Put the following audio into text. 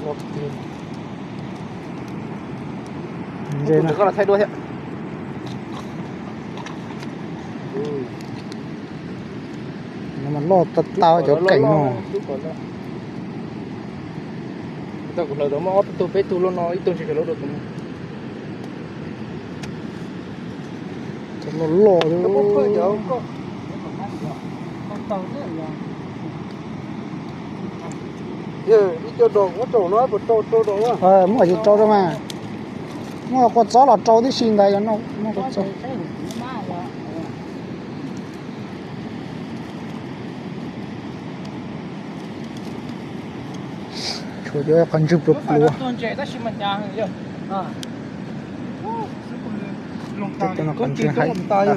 Tus koj los thaij dua thiab. No mas loj tag tag cov keem no. Tau kuv hlawv tau muaj ob tug peb tug loj no ib tug ntshe cov loj dua tus no. Cov loj loj. Ib co dos muab rau rau no, puas rau rau dos na? Muab ces rau rau mas. Muab kua txob los rau tib si ntag, yog noj kua txob. Tshuav cov qhov ntswg pluav pluav. Tej no qhov ntswg haib tag.